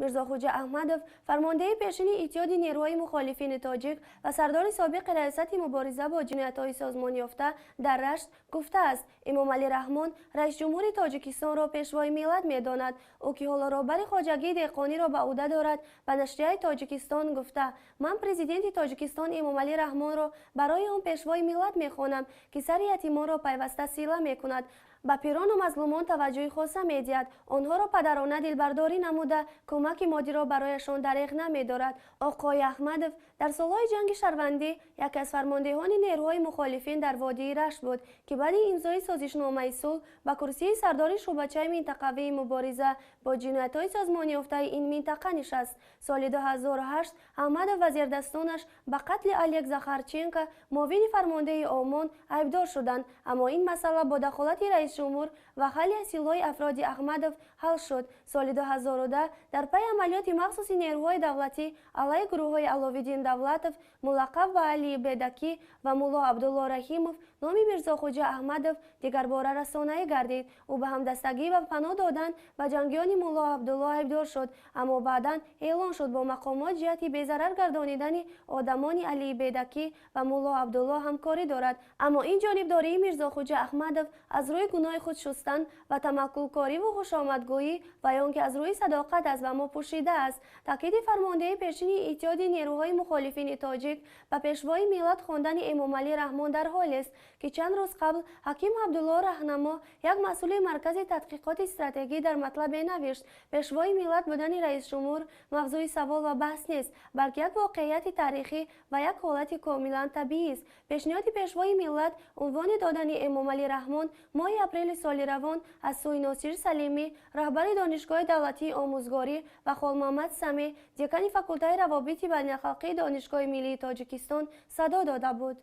Мирзохуҷа Аҳмадов, фармондеҳи пешини Иттиҳоди нерӯҳои мухолифини тоҷик ва сардори собиқи Раёсати мубориза бо ҷиноятҳои созмонёфта дар Рашт, гуфтааст, Эмомалӣ Раҳмон, раисҷумҳури Тоҷикистонро, пешвои миллат медонад. Ӯ, ки ҳоло роҳбари хоҷагии деҳқониро ба ӯҳда дорад, ба нашрияи Тоҷикистон гуфта: «Ман президенти Тоҷикистон Эмомалӣ Раҳмонро барои он пешвои миллат мехонам, ки сари ятимонро пайваста сила мекунад, ба пирону мазлумон таваҷҷӯҳи хоса медиҳад, онҳоро падарона дилбардорӣ намуда, кӯмаки моддиро барояшон дареғ намедорад». Оқои Аҳмадов дар солҳои ҷанги шаҳрвандӣ яке аз фармондеҳони нерӯҳои мухолифин дар водии Рашт буд, ки баъди имзои созишномаи сулҳ ба курсии сардори шӯъбачаи минтақавии мубориза бо ҷиноятҳои созмонёфтаи ин минтақа нишаст. Соли 2008 Аҳмадов ва зердастонаш ба қатли Олег Захарченко, муовини фармондеҳи ОМОН, айбдор шуданд, аммо ин масъала бо дахолати раисҷумҳур ва ҳалли силоҳи афроди Аҳмадов ҳал шуд. Соли 2010 дар пайи амалиёти махсуси нерӯҳои давлатӣ алайҳи гурӯҳҳои Аловиддин Давлатов, мулаққаб ба Алии Бедакӣ, ва Мулло Абдулло Раҳимов, номи Мирзохуҷа Аҳмадов дигарбора расонаӣ гардид. Ӯ ба ҳамдастагӣ ва паноҳ додан ба ҷангиёни Мулло Абдулло айбдор шуд, аммо баъдан эълон шуд, бо мақомот ҷиҳати безарар гардонидани одамони Алии Бедакӣ ва Мулло Абдулло ҳамкорӣ дорад. Аммо ин ҷонибдории Мирзохуҷа Аҳмадов аз рӯи гуноҳи худ шустан ва тамаккулкориву хушомадгӯӣ ва ё он ки аз рӯи садоқат аст, ба мо пӯшида аст. Таъкиди фармондеҳи пешини Иттиҳоди нерӯҳои мухолифини тоҷик ба пешвои миллат хондани Эмомалӣ Раҳмон дар ҳолест, ки чанд рӯз қабл Ҳаким Абдулло Раҳнамо, як масъули Маркази тадқиқоти стратегӣ, дар матлабе навишт: «Пешвои миллат будани раисҷумҳур мавзӯи савол ва баҳс нест, балки як воқеияти таърихӣ ва як ҳолати комилан табиист». Пешниҳоди пешвои миллат унвони додани Эмомалӣ Раҳмон моҳи апрели соли равон аз сӯи Носир Салимӣ, раҳбари Донишгоҳи давлатии омӯзгорӣ, ва Холмуҳаммад Самеъ, декани факултаи равобити байналхалқии Донишгоҳи миллии Тоҷикистон, садо дода буд.